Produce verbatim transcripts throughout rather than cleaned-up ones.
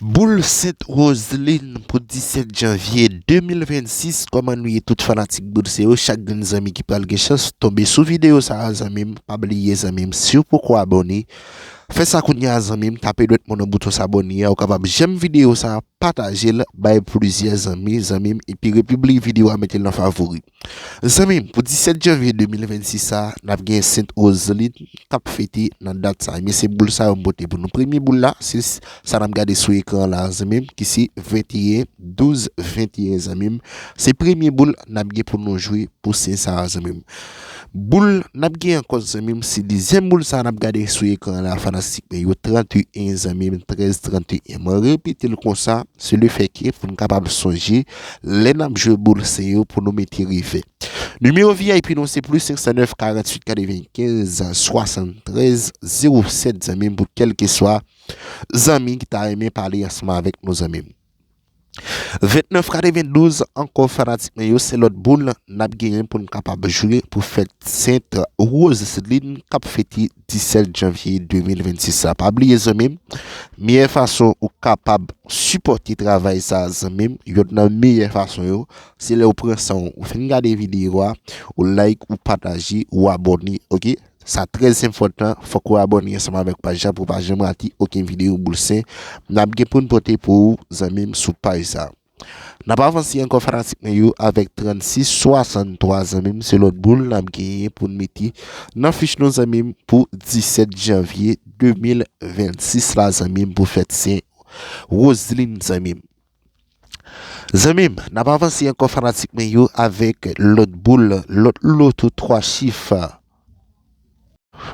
Boul Sent Roseline pou disèt janvye de mil vennsis. Kòman nou ye tout fanatik boul se yo? Chak grenn zanmi ki pral gen chans tonbe sou videyo sa a, zanmi m, pa bliye, zanmi m, si w poko abòne, fè sa kounye a, zanmi m, tape dwèt mwen nan bouton s'abonner a, ou kapab jèm videyo sa a, pataje l, bay plizyè zanmi, zanmi m, epi repibli videyo a, mete l nan favori. Zanmi m, pou disèt janvye de mil vennsis sa, n ap gen Sent Roseline k ap fete nan dat sa. Men se boul sa yo m pote pou nou. Premye boul la, se s-, sa n ap gade sou ekran la, zanmi m, ki se venteyen douz venteyen, zanmi m. Se premye boul n ap gen pou nou jwe pou sen sa, zanmi m. Boul n ap gen ankò, zanmi m, se dezyèm boul sa n ap gade sou ekran la, fanatik mwen yo, tranteyen, zanmi m, trèz tranteyen. Mwen repete l konsa, se le fè ke pou n kapab sonje lè n ap jwe boul sen yo pou nou mete revè. Nimewo V I P nou se plis senk san nèf, karanntuit, katrevenkenz, swasanntrèz, zewo sèt, zanmi m, pou kèlkeswa zanmi ki ta renmen pale ansanm avèk nou, zanmi m. Ventnèf katrevendouz ankò, fanatik mwen yo, se lòt boul n ap genyen pou n kapab jwe pou fèt Sent Roseline k ap fete disèt janvye de mil vennsis la. Pa bliye, zanmi m, meyè fason ou kapab sipòte travay sa, zanmi m, yonn nan meyè fason yo, se lè ou pran san w, ou fin gade videyo a, ou like, ou pataje, ou abòne, oke? Sa trè enpòtan, fòk ou abòne ansanm avèk paj la pou w pa janm rate okenn videyo boul sen n ap gen pou n pote pou ou, zanmi m, sou paj sa. N ap avanse ankò, fanatik mwen yo, avèk trannsis swasanntwa, zanmi m, se lòt boul n ap genyen pou n mete nan fich nou, zanmi m, pou disèt janvye de mil vennsis la, zanmi m, pou fèt Sen Roseline, zanmi m. Zanmi m, n ap avanse ankò, fanatik mwen yo, avèk lòt boul, lòt loto twa chif.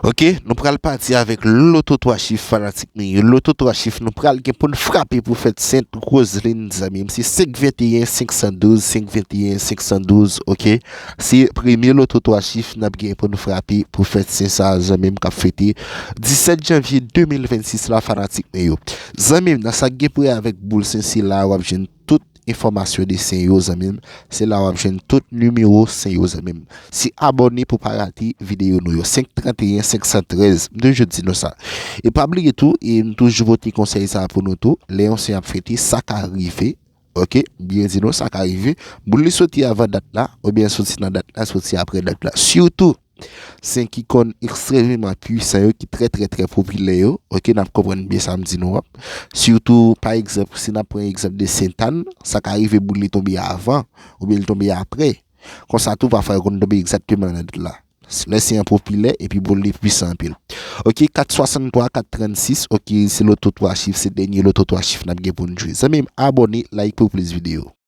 Oke, nou pral pati avèk loto twa chif, fanatik mwen yo. Loto twa chif, nou pral gen pou n frape pou fèt Sent Roseline, zanmi m. Se senk venteyen, senk san douz, senk venteyen, senk san douz, oke? Se premye loto twa chif n ap gen pou n frape pou fèt Sen sa, zanmi m, k ap fete disèt janvye de mil vennsis la, fanatik mwen yo. Zanmi m, nan sa k gen pou wè avèk boul sen, se la w ap jwenn tout enfòmasyon de sen yo, zanmi m. Se la w ap jwenn tout nimewo sen yo, zanmi m. Se abòne pou pa rate videyo nou yo. Senk tranteyen, senk san trèz, m toujou di nou sa. E pa bliye tou, e m toujou pote konsèy sa pou nou tou, lè yon sen ap fete, sa ka rive. Oke, m byen di nou, sa ka rive. Boul li soti avan dat la, oubyen soti nan dat la, soti apre dat la. Sitou, sen ki konn ekstrèmeman pwisan yo, ki trè, trè, trè popilè yo, oke, n ap konprann byen sa m di nou an. Sitou, pa egzanp, si n ap pran egzanp de Sentàn, sa ka rive boul li tonbe avan, oubyen li tonbe apre. Konsa tou, pafwa, yo konn tonbe egzakteman nan dat la. Lè sen an popilè, epi boul li pwisan anpil. Oke, kat swasanntwa, kat trannsis, oke, se loto twa chif, se dènye loto twa chif n ap gen pou n jwe. Zanmi m, abòne, like pou plis videyo.